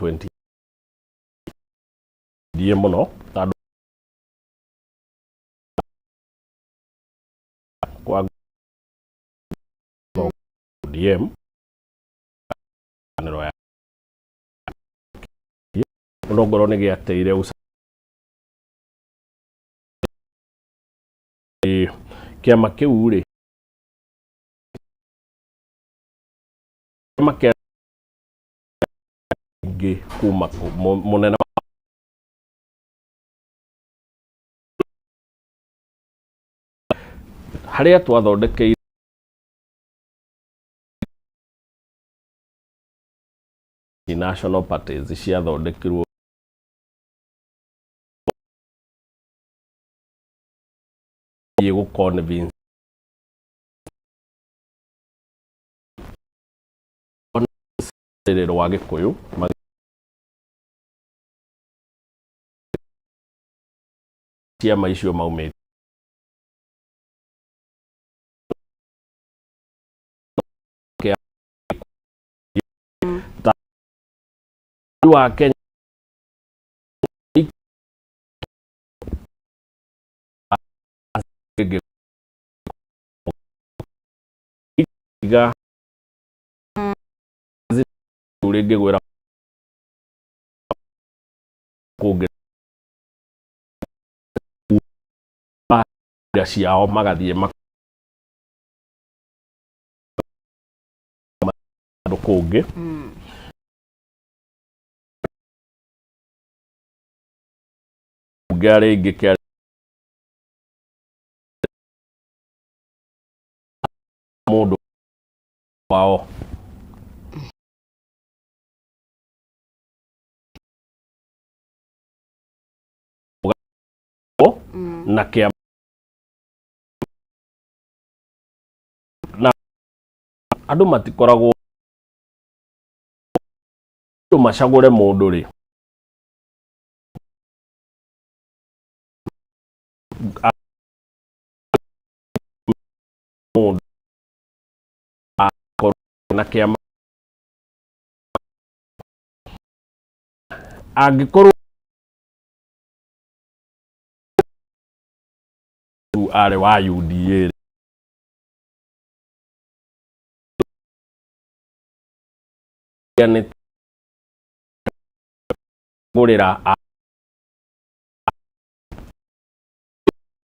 20 ndiĩ mũno tondũ kwa ODM nĩro ya mũno ngorwo nĩ gĩateire kĩama kĩu rĩ, kĩama kĩa ingĩ kuma mũnene harĩa twathondekeire national parties ciathondekirwo gũ convince rũrĩrĩ rwa Gĩkũyũ ciama icio maumĩte ta wa Kenya iga rĩngĩ gwĩra kũngĩ ciao magathiĩ andũ kũngĩ. Mbunge arĩa aingĩ kĩa mũndũ wao na kĩa na andũ matikoragwo andũ macagũre mũndũ rĩ mũndũ akorwo na kĩama angĩkorwo arĩ wa UDA nĩ gũrĩra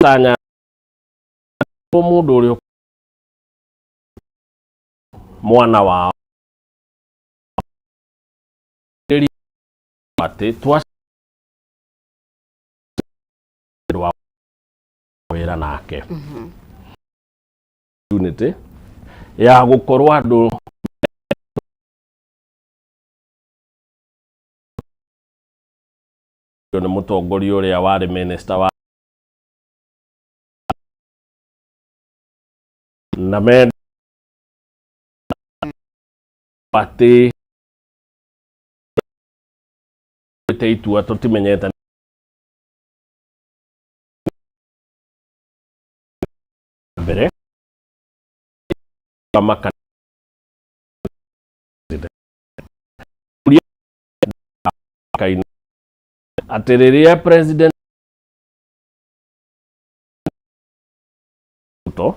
tanya mũndũ ũrĩa mwana wao atĩ twa wa wĩra nake unity ya gũkorwo andũ nĩ mũtongoria ũrĩa warĩ minister wa na me atĩ te itua tũtimenyete mbere maka atĩ rĩrĩa president Ruto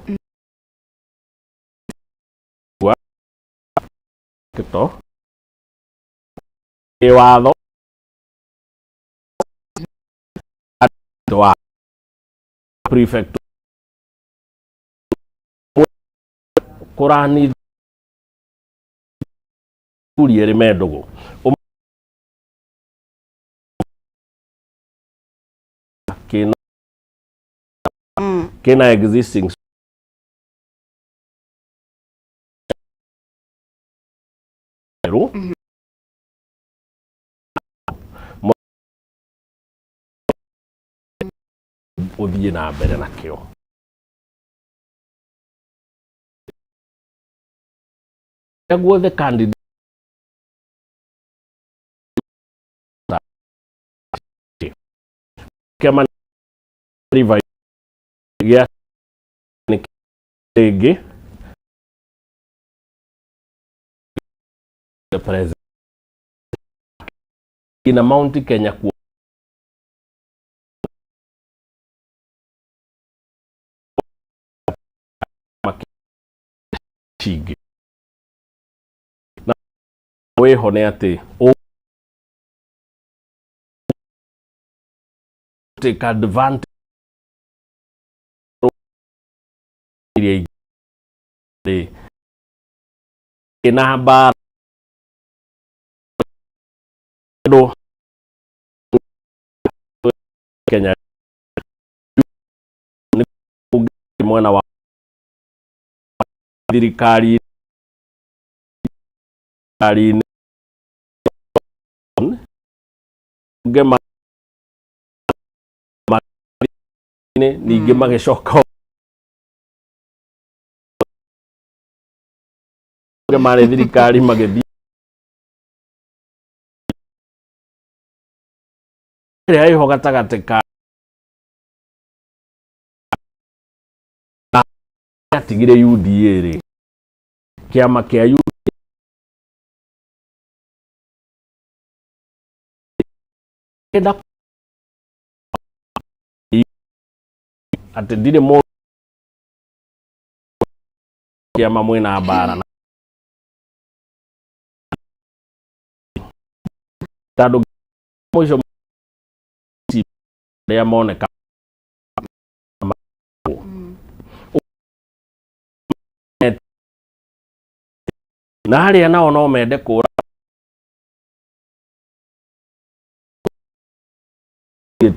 to watho wa prefect kũrani thuri erĩ me ndũgũ kĩna kĩna existing rũ ũthiĩ na mbere nakĩo guothe candidate kĩama gĩa rĩngĩ the president. Na Mount Kenya kuo cingĩ na wĩho nĩ atĩ take advantage iria ingĩ na mbara andũ Kenya nĩ mwena wa thirikari ngema ningĩ magĩcoka marĩ thirikari magĩthiĩ ĩrĩa ĩho gatagatĩ ka atigire UDA rĩ, kĩama kĩa UDA atĩ ndirĩ mũndũ kĩama mwĩna mbara tondũ mũico arĩa moneka na arĩa nao no mende kũra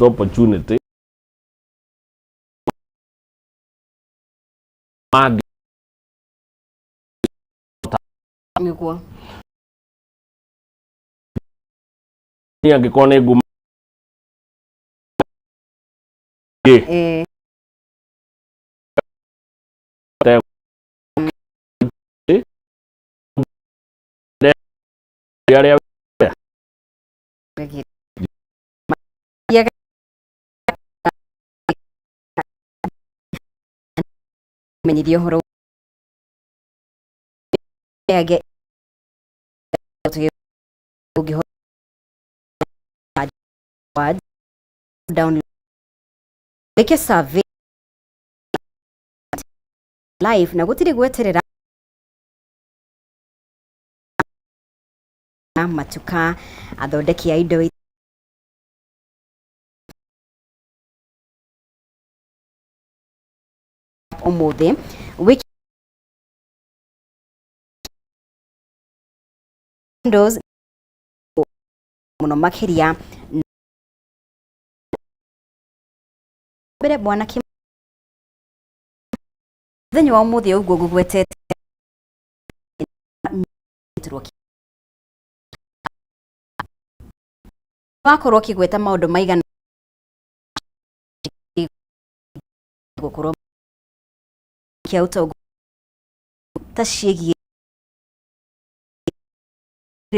opportunity mangĩ. Nĩguo. Angĩkorwo nĩ nguma arĩa menyithia ũhoro yage download wĩke survey live na gũtirĩ gweterera matuka athondeki a indo ũmũthĩ Windows mũno makĩria mbere bwana mũthenya wa ũmũthĩ ũguo ngũgwetete wakorwo ũkĩgweta maũndũ maigana gũkorwo kĩa ũtongoria ta ciĩgiĩ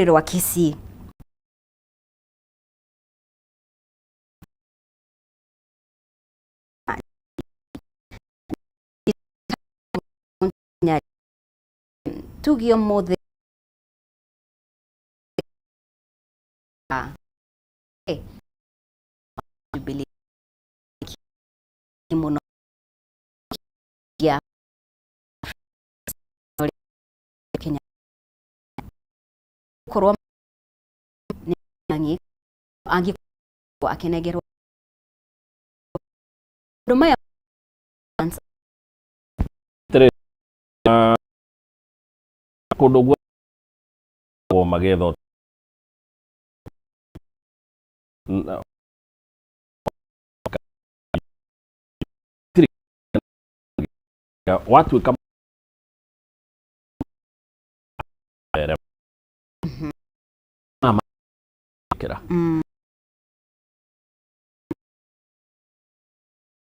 rwa Kisii. Tuge ũmũthĩ Jubilee mũno ya Kenya gũkorwo angĩkorwo akĩnengerwo maũndũ maya. Kũndũ guothe magĩetha watuĩka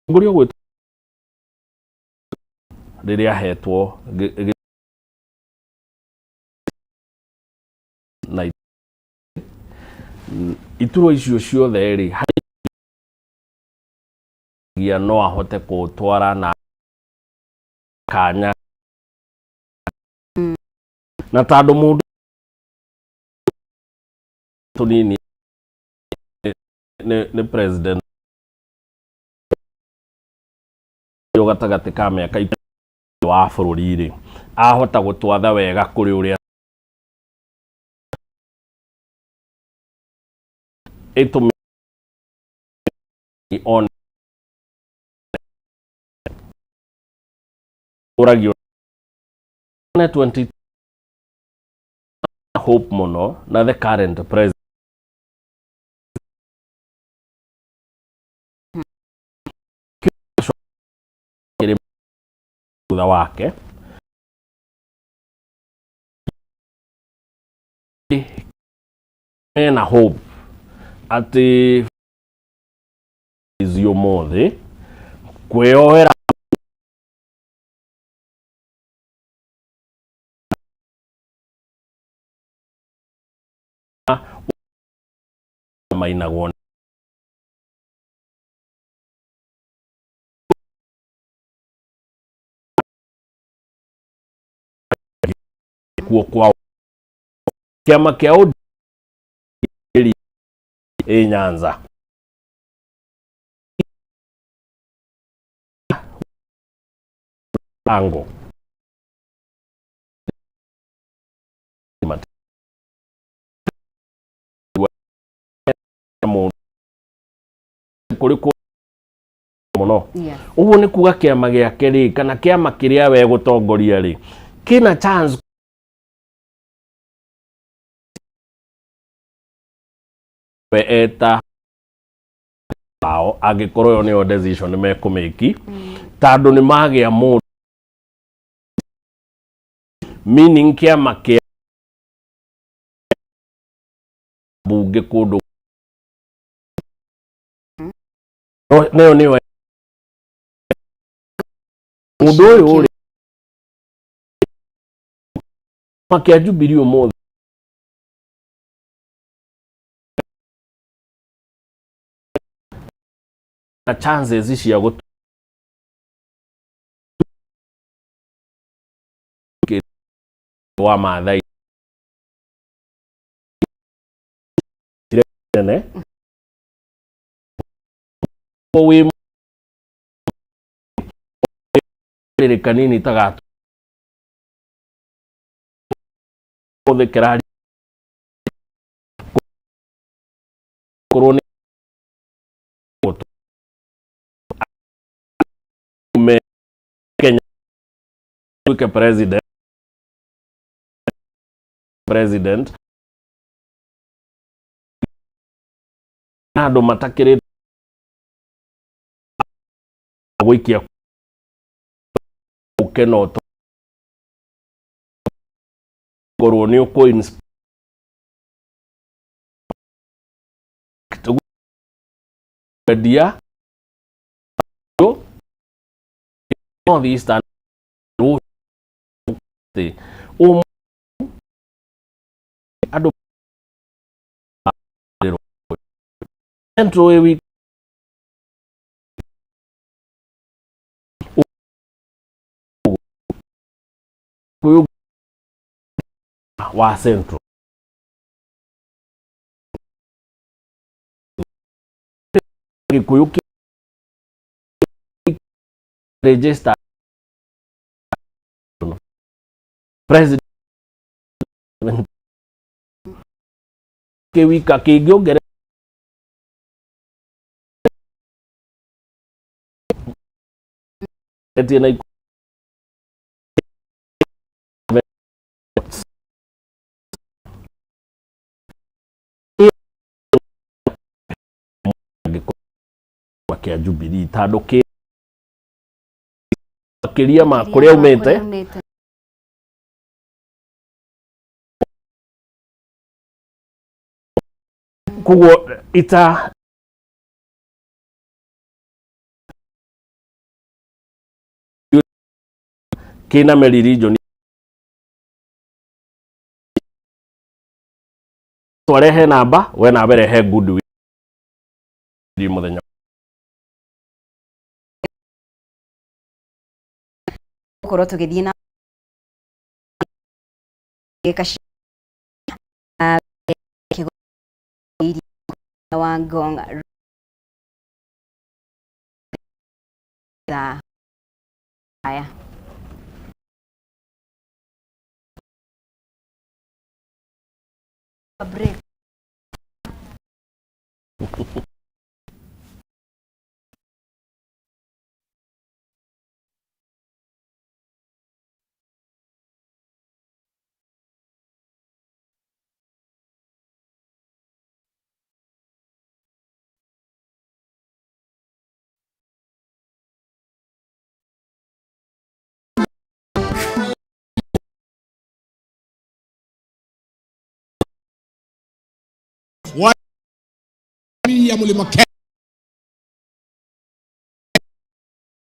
mũtongoria ũgwĩtwo rĩrĩa ahetwo na iturwa icio ciothe rĩ gia no ahote kũtwara na kanya na tondũ mũndũ tũnini. Nĩ president gatagatĩ ka mĩaka wa bũrũri rĩ, ahota gũtwatha wega kũrĩ ũrĩa ĩtũme on ũragio 20 hope mũno na the current president. Thutha wake mena hope atĩ ũmũthĩ kwĩyoera mainagwo. Kuo kwa kĩama kĩa ODM ĩ Nyanza ango kũrĩ mũno. Ũguo nĩ kuga kĩama gĩake rĩ, kana kĩama kĩrĩa we gũtongoria rĩ, kĩna chance we eta ao angĩkorwo ĩyo nĩyo decision mekũmĩki, tondũ nĩ magĩa mũndũ, meaning kĩama kĩa bunge kũndũ nayo nĩyo mũndũ ũyũ rĩ, kĩama kĩa Jubilee ũmũthĩ na chances cia gũtu wa Maathai nene wĩ rĩrĩ kanini ta gatu ũmũthĩ kĩrari korwo nĩ me Kenya tuĩke president na andũ matakĩrĩte gũikia ũke no korwo nĩ ũkũ kwendia North Eastern andũ Central ĩ wiki wa Central Gĩkũyũ register president kĩwika kĩngĩongerera na kĩa Jubilee tondũ kĩ makĩria ma kũrĩa umĩte. Koguo ita kĩna Mary region twarehe namba we nawe rehe goodwill mũthenya. Gũkorwo tũgĩthiĩ na gĩka wa Ngong. Thaa aya break. Ya Mlima Kenya.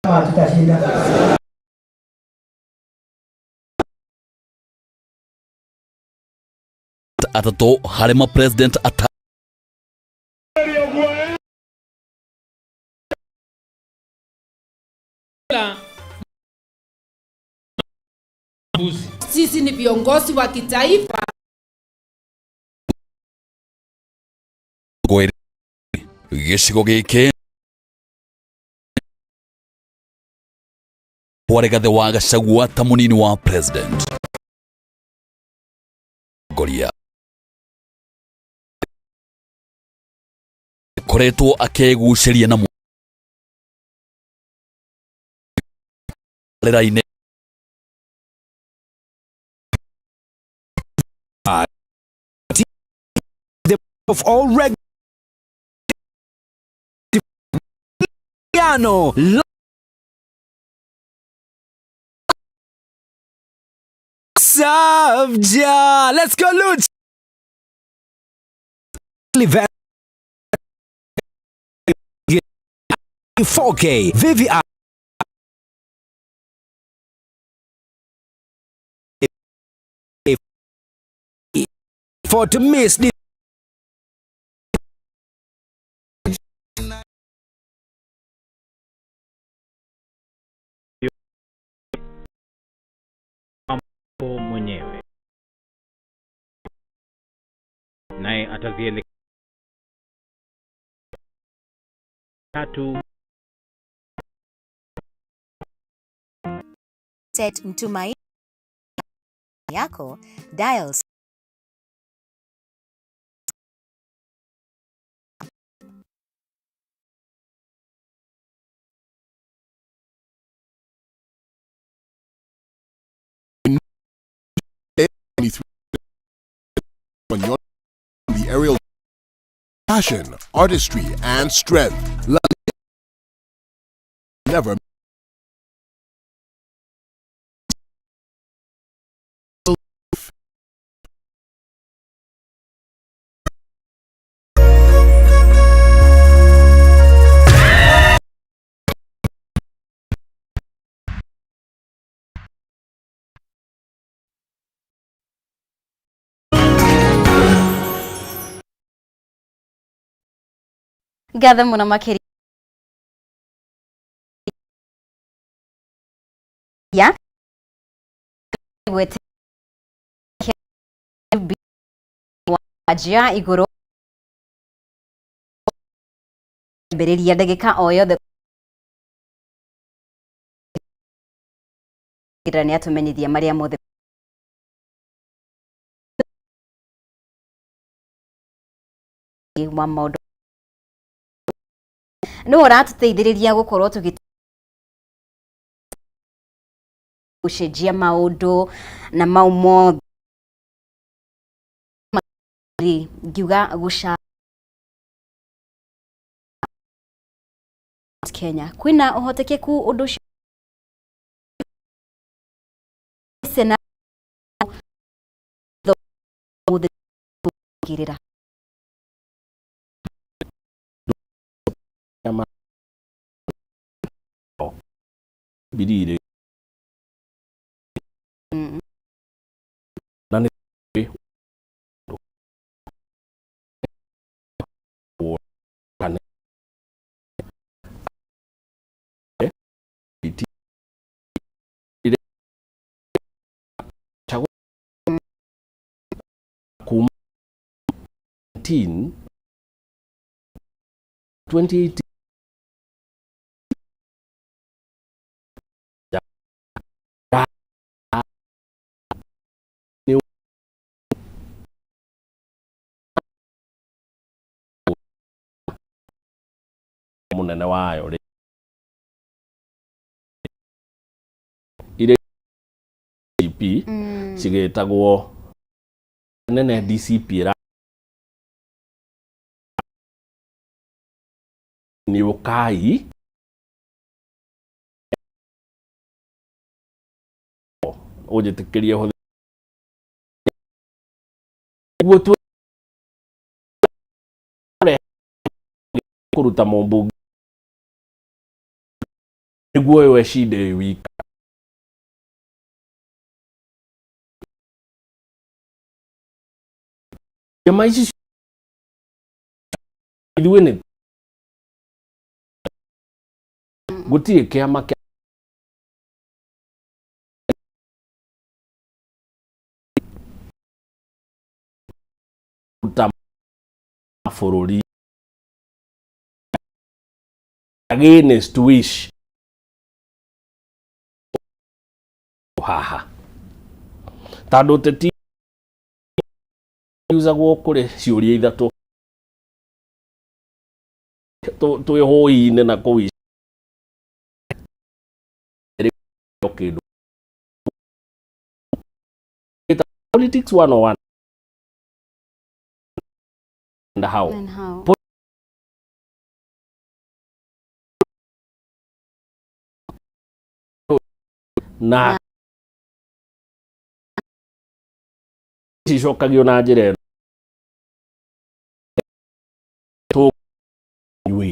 Tutashinda. Atatũ harĩ ma president ata. Sisi ni viongozi wa kitaifa. Gĩcigo gĩkĩ kwa Rigathĩ wa Gachagua ta mũnini wa president Goria koretwo akĩgucĩria na rĩra-inĩ. Of all reg Piano Savja. Let's go, Luch. 4K VVI for to miss the mwenyewe naye atazielekea tatu. Set Mtumaini yako dial on your the aerial passion, artistry, and strength. Never Ngatho mũno makĩria wanjia igũrũ ambĩrĩria ndagĩka o yothe nĩ atũmenyithia marĩa mothe wa maũndũ nĩ ũratũteithĩrĩria gũkorwo tũgĩ gũcenjia maũndũ na mau mothe ngiuga gũca Kenya kwĩna ũhotekeku ũndũ ũcio girira. Birire na nĩ kana kuma 19 2018. Mũnene wayo rĩ iria DCP cigĩtagwo nene DCP ĩra nĩ ũkai ũnjĩtĩkĩrie hũthĩre nĩguo kũruta mũmbunge nĩguo ũyũ ecinde wĩ wika. Ciama ici ithuĩ nĩ gũtirĩ kĩama kĩa kũruta bũrũri against wish haha tondũ ũteti usagwo kũrĩ ciũria ithatũ twĩ hũi-inĩ na kũu kĩndũ politics 101 and how. And how? Na cicokagio na njĩra ĩno tũnyui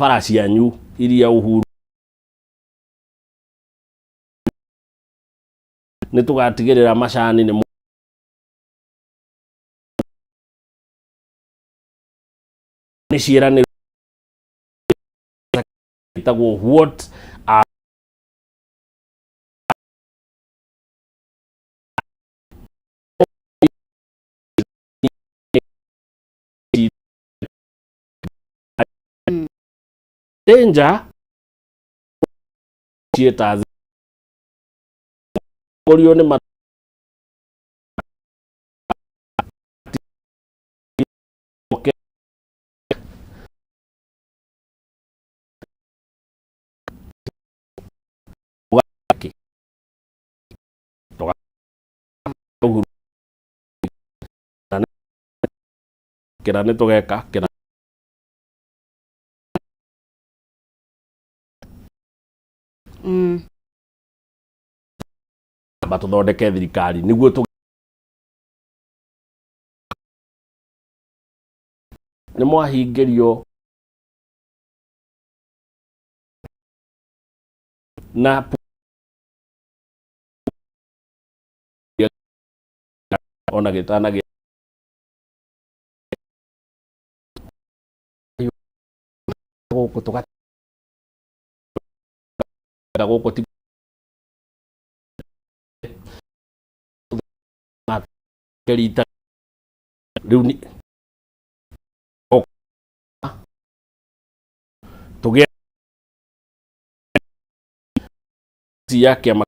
bara cianyu iria Uhuru nĩ tũgatigĩrĩra macani nĩ nĩ ciĩranĩro ĩtagwo what are danger ciĩta kũrio nĩ kĩra nĩ tũgeka kĩra. Amba tũthondeke thirikari nĩguo tũ nĩ mwahingĩrio na ona gĩtanagĩa gũkũ tũga gũkũ ti rita rĩu ni tũgĩe ya kĩama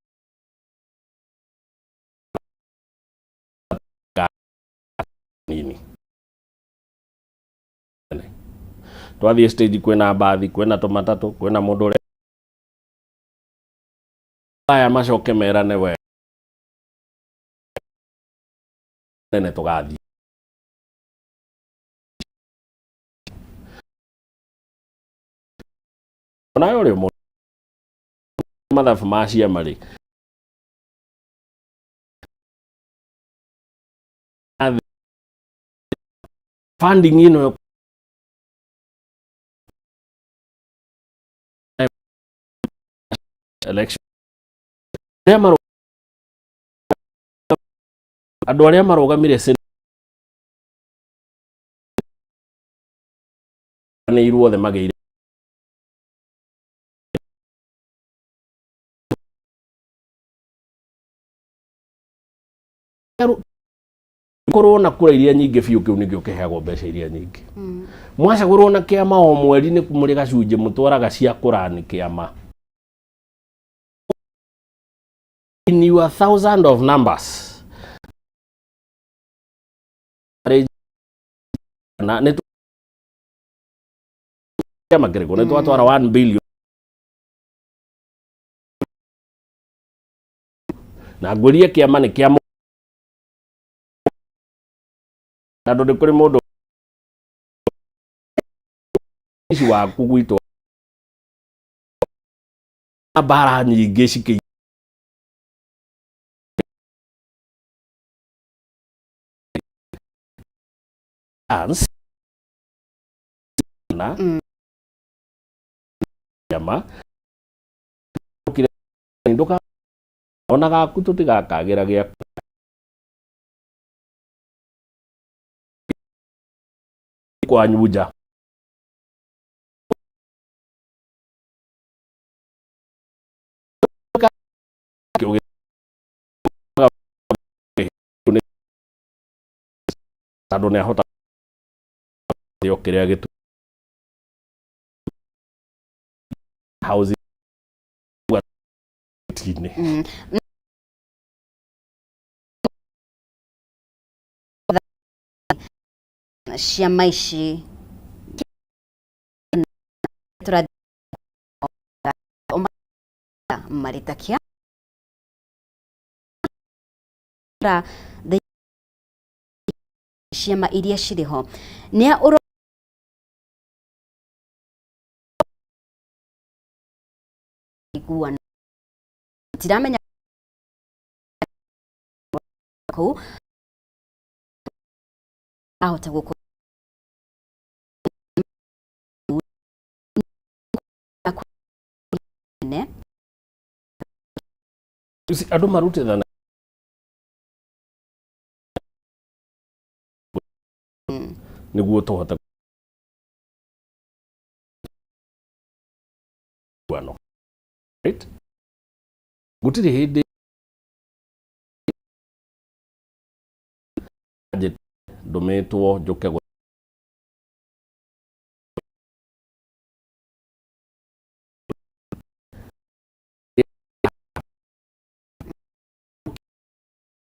nini twathiĩ stage kwĩna mbathi, kwĩna tũmatatũ, kwĩna mũndũ ũrĩa aya macoke merane we nene tũgathiĩ onawe ũrĩ mũndũ mathabu ma ciama rĩ funding ĩno election arĩa andũ arĩa marũgamire nĩ othe magĩire Korwo na kura iria nyingĩ biũ, kĩu nĩkĩo kĩheagwo mbeca iria nyingĩ. Mwacagũrwo na kĩama, o mweri nĩ mũrĩ gacunjĩ mũtwaraga cia kũrani kĩama in your thousand of numbers. Na nĩ kĩama kĩrĩkũ nĩ twatwara 1 billion na ngwĩrie kĩama nĩ kĩa tondũ nĩ kũrĩ mũndũ ici waku gwitũ mbara nyingĩ cikĩ na kĩama nduka ona gaku tũtigakagĩra gĩa kwanyu nja. Tondũ nĩ ahota kĩrĩa gĩtu housing inĩ. Ciama ici marĩtakia ciama iria cirĩ ho nĩa ũro iguano tiramenya kũu ahota gũkorwo ne. Andũ marutithana nĩguo tũhote guano, right? Gũtirĩ hĩndĩ ndũmĩtwo njũke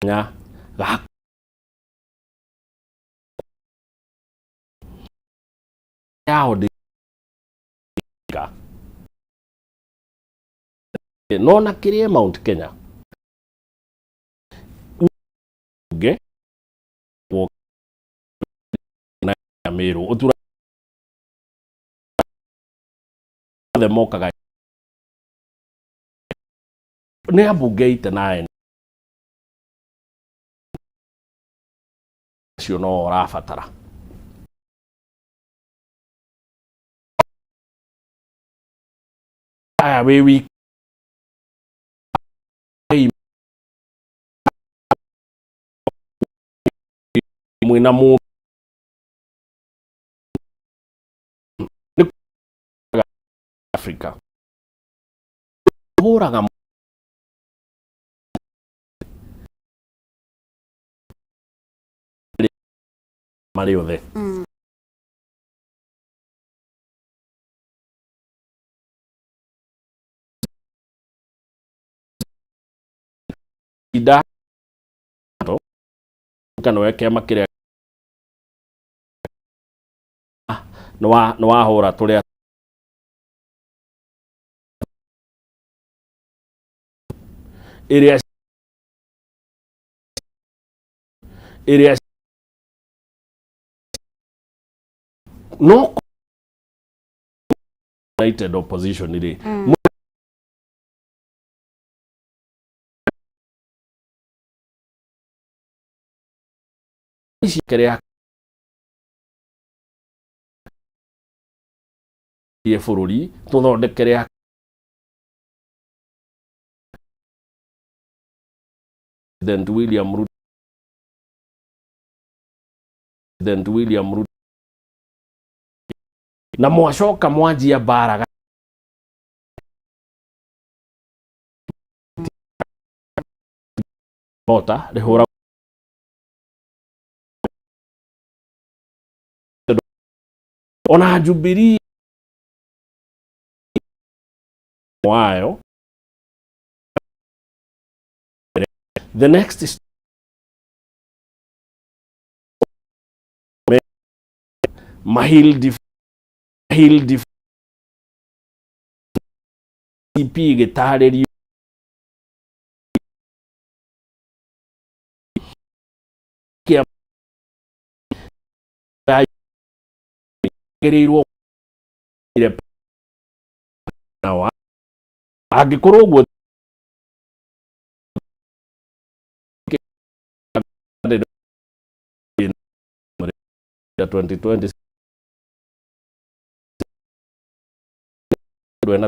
nya ga yao ndĩka no na kĩrĩa Mount Kenya nge na Meru ũtura othe mokaga nĩ ambunge 89 acio no ũrabatara aya wĩ wiki mwĩna mũndũ nĩ Africa hũraga marĩ othe. Ida kana we kĩama kĩrĩa nĩ wahũra tũrĩa ĩrĩa no united opposition rĩ ici kĩrĩa bũrũri tũthondekere President William Ruto, President William Ruto na mwacoka mwanjia mbara mota rĩhũra. Ona Jubilee wayo the next is Mahil dif CP gĩtarĩrio kĩa gĩrĩirwo wa angĩkorwo ũguo 2020 na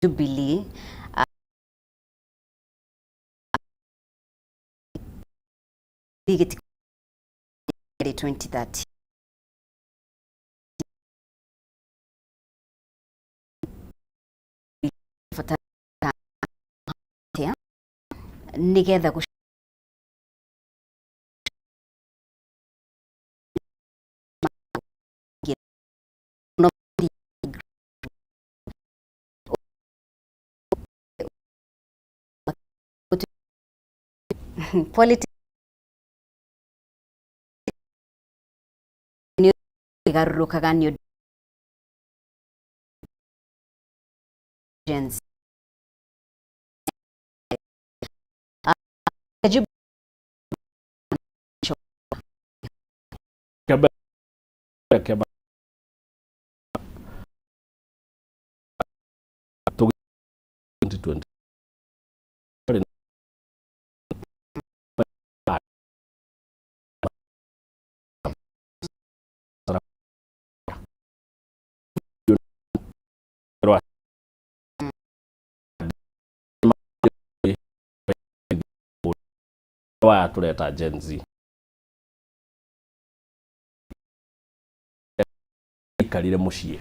Jubilee gĩti 2030 bata nĩgetha politics nĩ ĩgarũrũkaga nĩ ũndũ Gen Z. Kĩamba 2020 waya tũreta Gen Z ikarire mũciĩ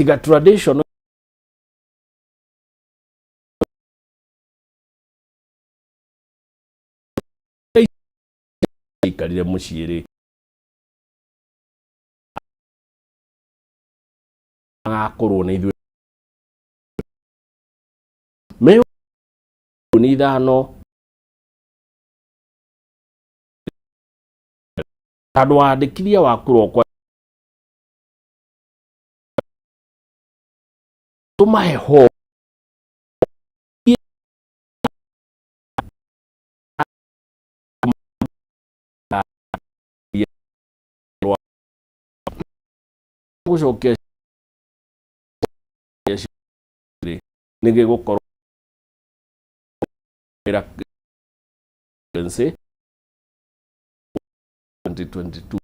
tiga tradition ikarire mũciĩ rĩ agakorwo nĩ ithuĩ mĩoni ithano tondũ wandĩkithia wa kura kwa tũmahe ho gũcokia nĩ gĩgũkorwo 2022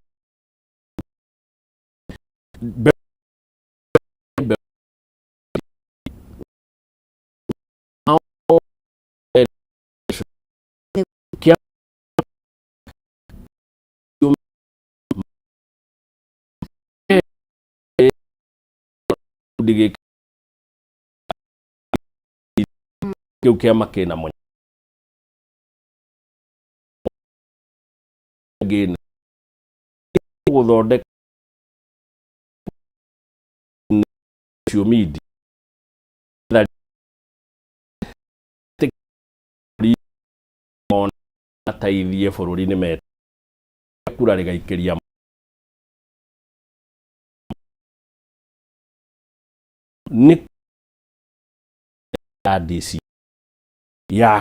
kĩu kĩama kĩna gũthondeka social media mateithie bũrũri nĩ kura rĩgaikĩria nĩ DC ya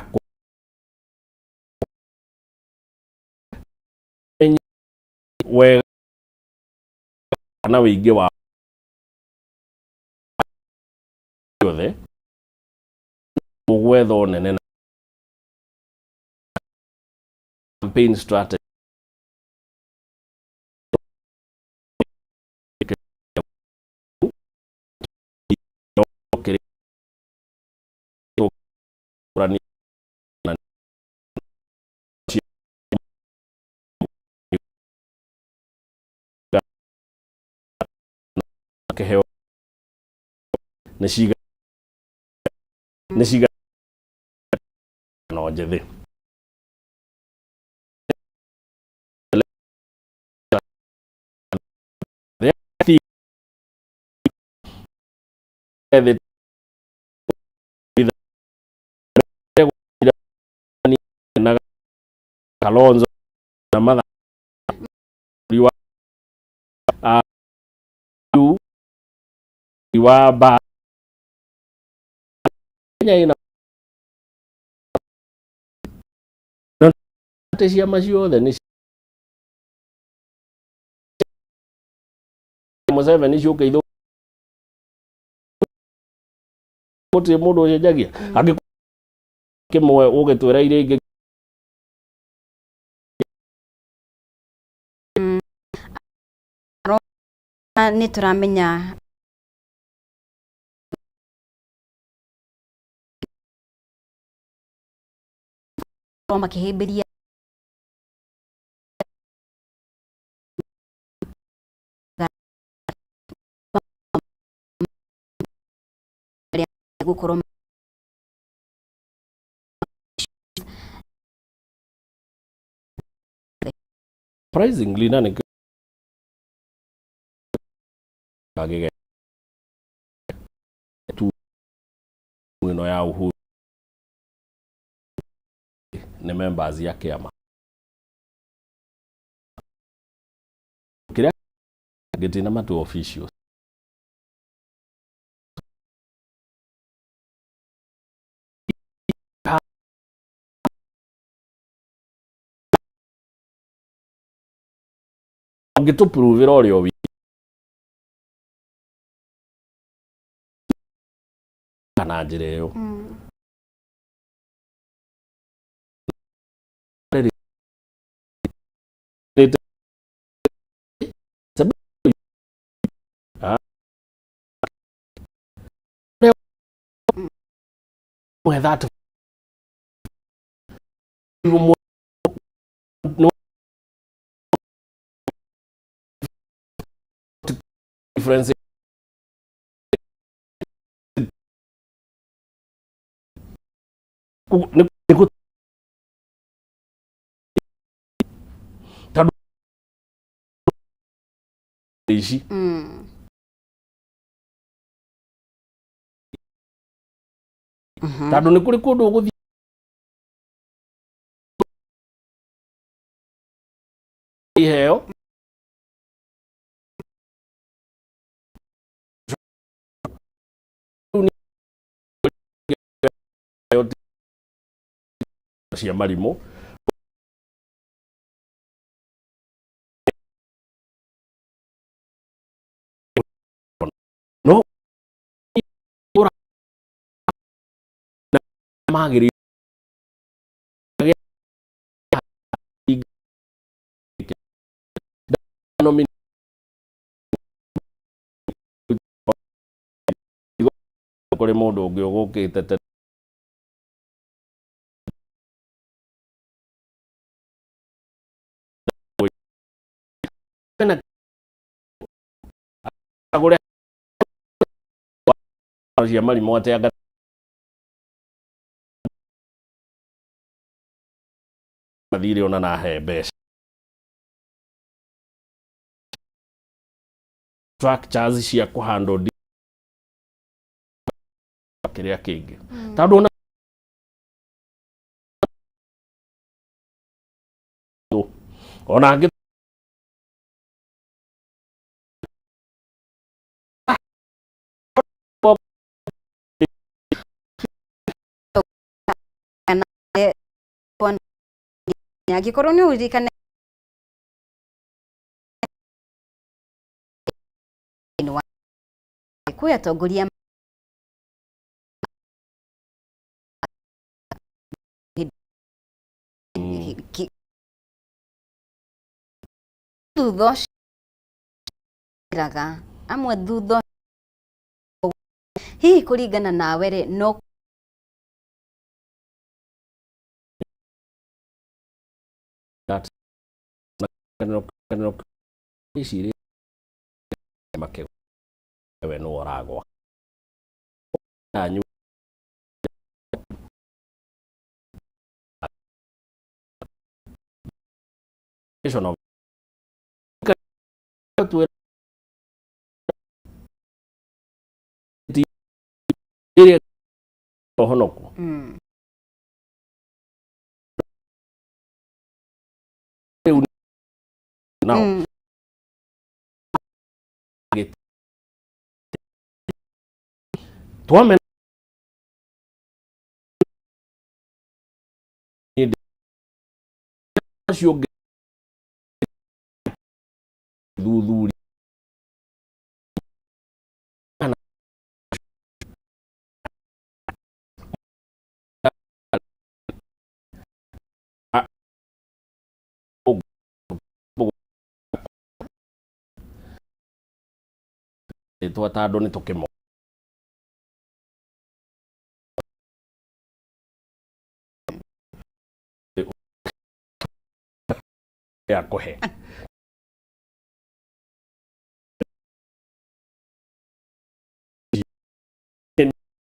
wega na wĩingĩ wa yothe mũgwetho nene. Campaign strategy kĩheo nĩ ciga nĩ ciga no njĩthĩ. Na Kalonzo na Matha wa wa ba Kenya ina atĩ ciama ciothe nĩ Museveni ciũke ithũ gũtirĩ mũndũ ũcenjagia angĩ kĩmwe ũgĩtwĩra iria ingĩ. Nĩ tũramenya makĩhĩmbĩria gũkorwo. Surprisingly na nĩ kagĩge tu ĩno ya Uhuru nĩ members ya kĩama kĩrĩa gĩtina matu officials. Ũngĩtũpruvĩra ũrĩa wi kana njĩra ĩyo. That no difference tondũ ici tondũ nĩ kũrĩ kũndũ ũgũthiĩ iheo. Cia marimũ no magĩrĩire kũrĩ mũndũ ũngĩ ũgũkĩte tene. Agũre cia marimũ atĩ anga mathirĩ ona nahe mbeca structures cia kũhandle kĩrĩa kĩngĩ tondũ ona ona angĩ. Angĩkorwo nĩ ũririkane kwĩ atongoria. Thutha ũcio amwe thutha hihi kũringana nawe rĩ no we nũ ũragwa honoku now twamena ũcio ũngĩ thuthuri rĩtwa tondũ nĩ tũkĩmo ya kũhe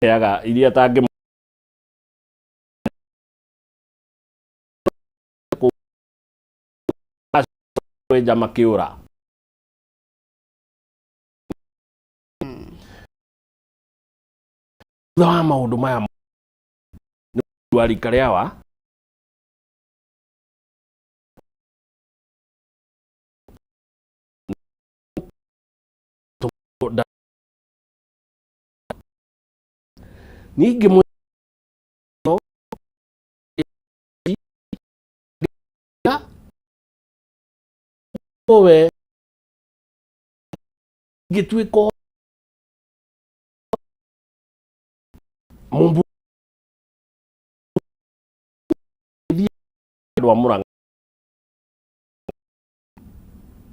heaga iria tangĩ kwenja makĩũra thutha wa maũndũ maya nĩ wa rika rĩawa ningĩ we ngĩtuĩka mumbu andũ a Murang'a.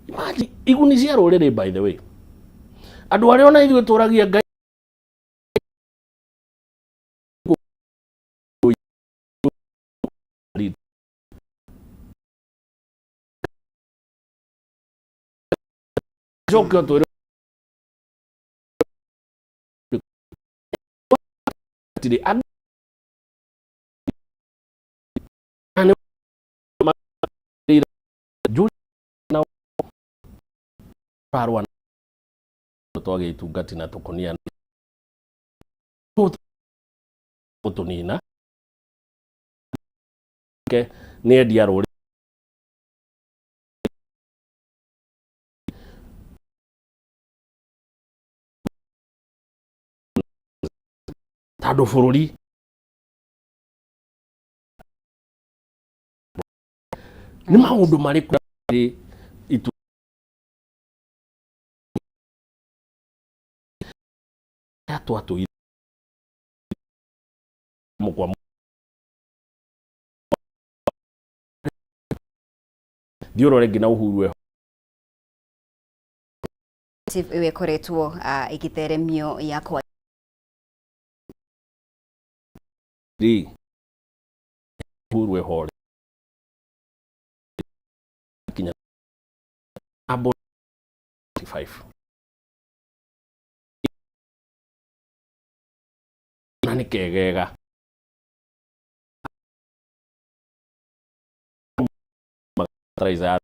Imagine iguni cia rũrĩrĩ, by the way, andũ arĩa ona ithuĩ tũragia Ngai coke ũtwĩre atirĩ rarũa twagĩa itungati na tũkũnia gũtũnina nĩ endia rũrĩrĩ. Tondũ bũrũri nĩ maũndũ marĩkũ itu twatũire mũkwa thiĩ ũrore nginya Uhuru eho. Ĩyo ĩkoretwo ĩgĩtheremio yakwa. Rĩ Uhuru eho rĩ kinya abo 5 na nĩ kegega fertilizer ya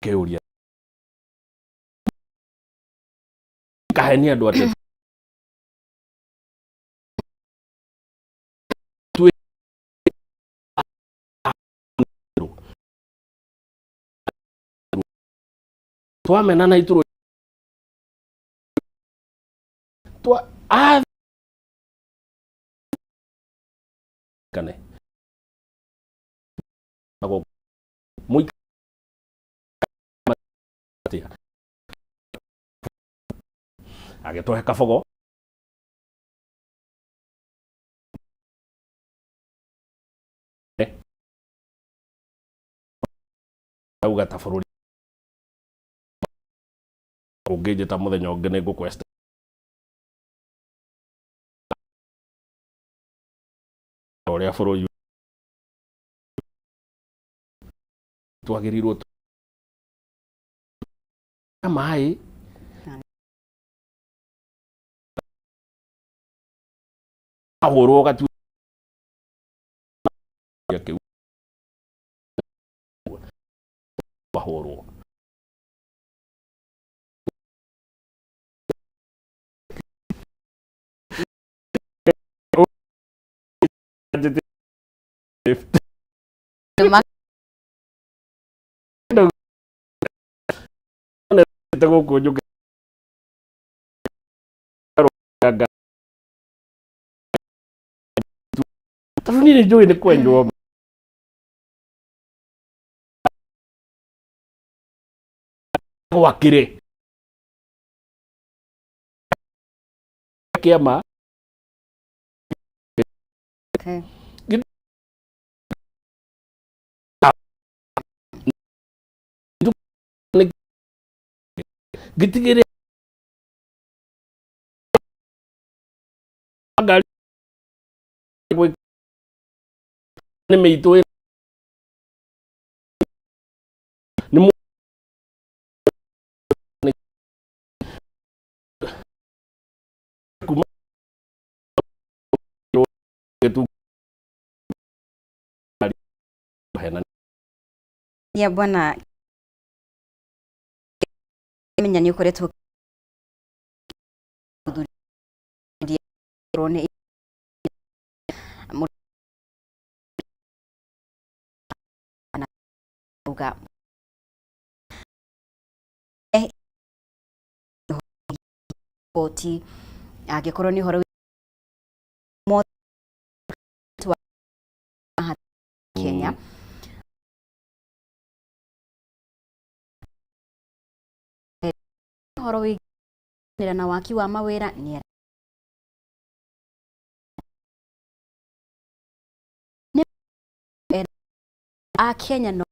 kĩũria kahenia andũ atĩ twamenana itũrũ twa kane agĩtũhe kabogo Auga ta bũrũri ũngĩnjĩta mũthenya ũngĩ nĩ ngũkwesta ũrĩa bũrũri twagĩrĩirwo maĩ ahũrwo gatu kĩu ahũrwo. Gũkũ njũke tondũ niĩ nĩ njũĩ nĩ kwenywo gwakĩrĩ kĩama. Ngĩtigĩrĩra ngari nĩ mĩitũ nĩ kuma ya bwana menya nĩ ũkoretwo nĩ uga koti angĩkorwo nĩ ũhoro Kenya ũhoro wĩgiĩ na waki wa mawĩra nĩ a Kenya no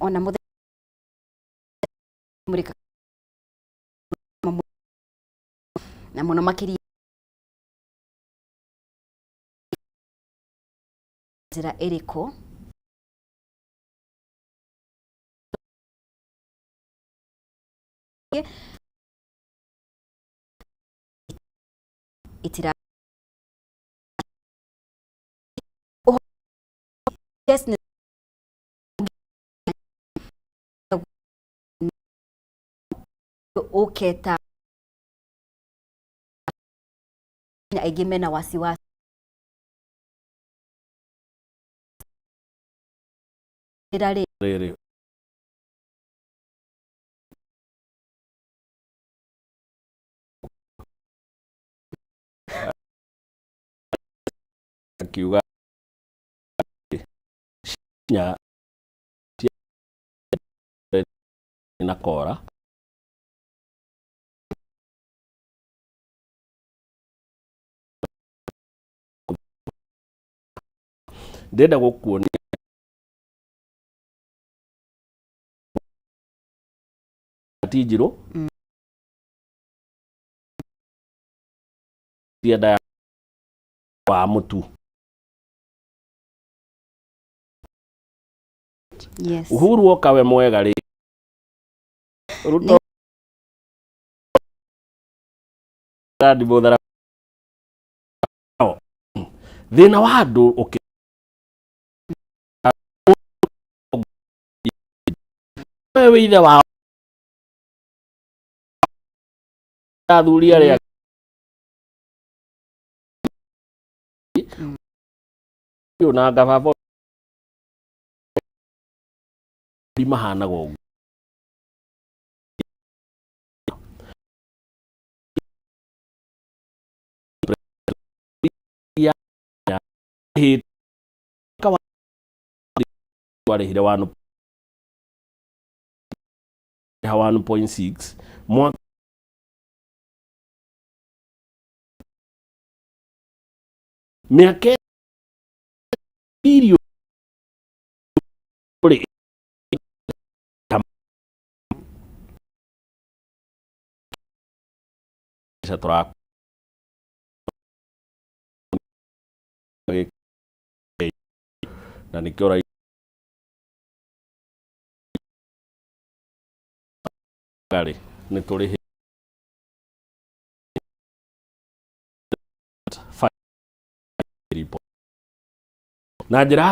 ona mũthenya na mũno makĩria njĩra ĩrĩkũ itira yes ũketa aingĩ mena wasiwasi rĩ rĩrĩ akiuga nya na kora ndĩrenda gũkuonia ti njirũ tienda wa mũtu. Uhuru oka we mwega rĩ Ruto ndimũthara thĩna wa andũ ũkĩ we wĩ ithe wao athuri arĩa ũyũ na ngababa mahanaga ũguo. Warĩhire 1.6 mwaka mĩaka irio. Tũra na nĩkĩo rĩ nĩ tũrĩ na njĩra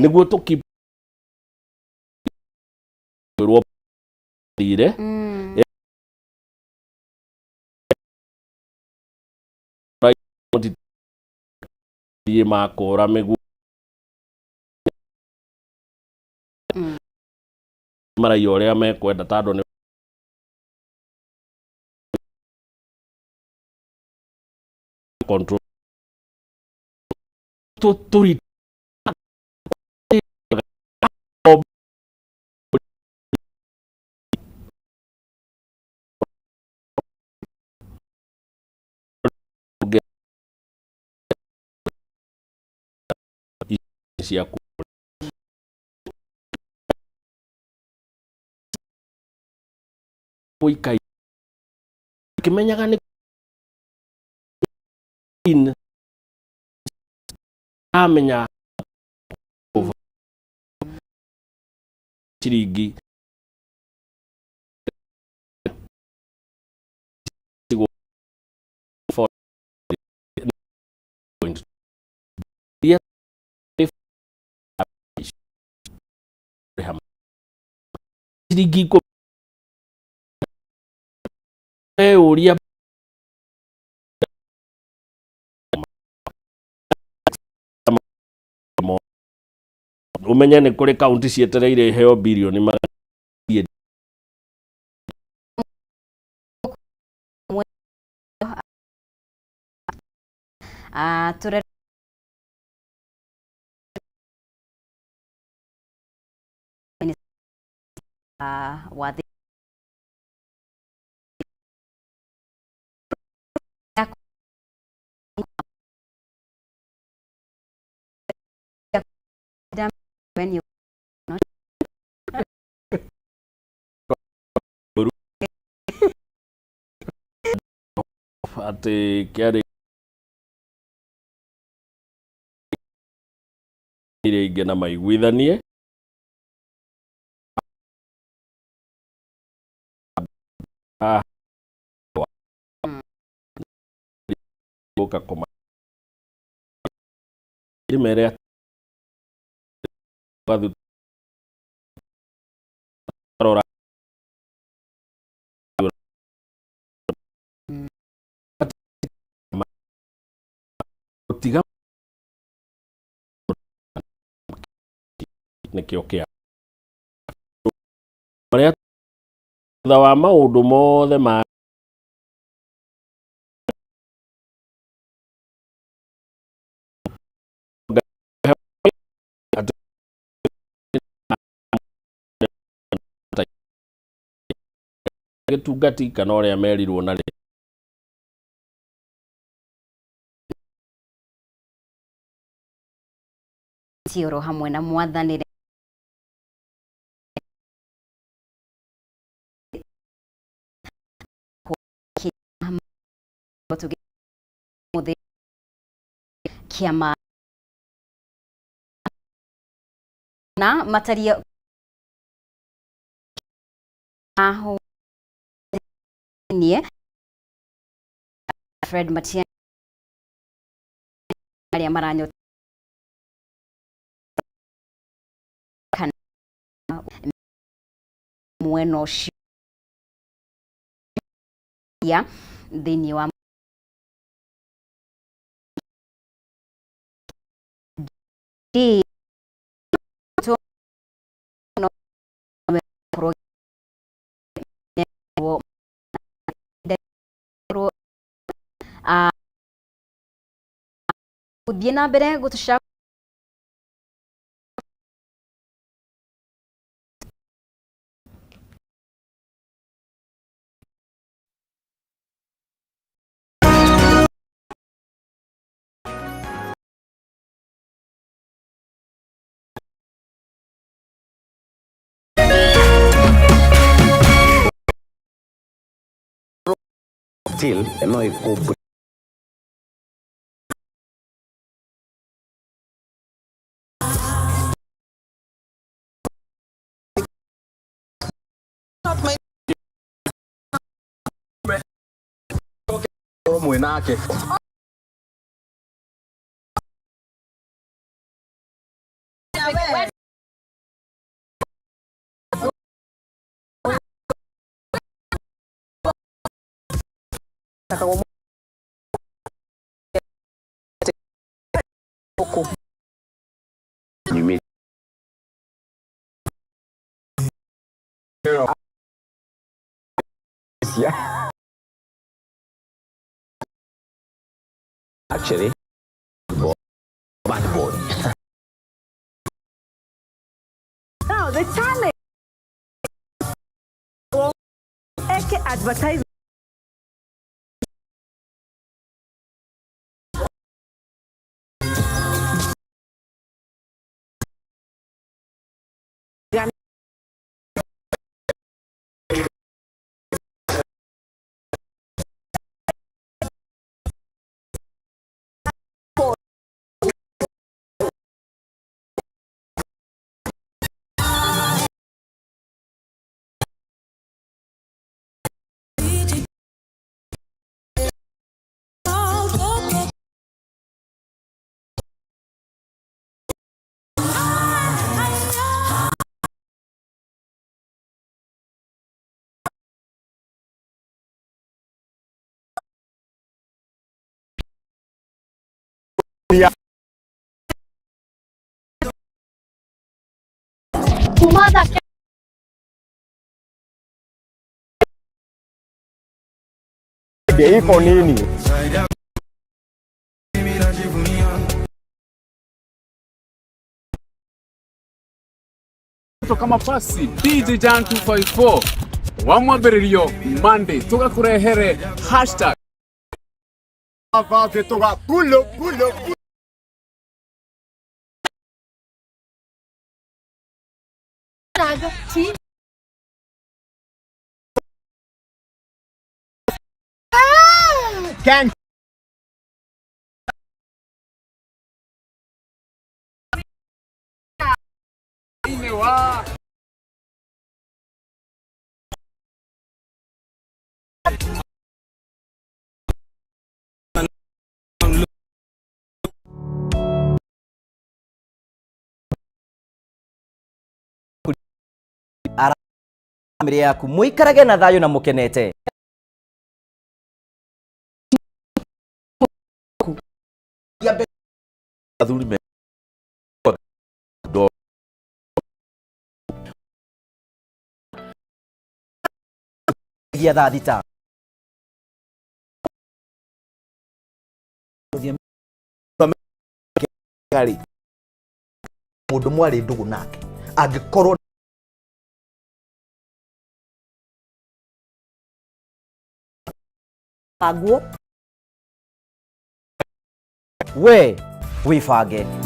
nĩguo tũki thire thiĩ makũra mĩguo maraiya ũrĩa mekwenda tondũ nĩ control tũri ciaku gũikai kĩmenyaga nĩ amenya ciringi ciringi ikũmi ũria umenye nĩ kũrĩ kaunti cietereire iheo birioni magana. Ture wa when you atĩ kĩarĩ iria ingĩ na maiguithanie gũka kũma ndĩmere rora gũtiga nĩkĩo kĩa marĩa thutha wa maũndũ mothe ma gĩtungati kana ũrĩa merirwo na oro hamwe na mwathani kĩama na mataria aho nie Fred Matiang'i arĩa maranyota kana mwena ũcio ya thĩinĩ wa D gũthiĩ na mbere gũtũca Still no ĩkũ Mwinake. Yeah. Actually, bad boy. Now the challenge eke advertise Iko nini? Kama pasi DJ Jan 254 wa mwambĩrĩrio Monday tugakurehere hashtag Pulo, pulo, pulo. Gang. Famĩlĩ yaku mũikarage na thayũ na mũkenete. Athuri me do gia thaa 6. Mũndũ mwarĩ ndũgũ nake angĩkorwo Bangwo we wibange.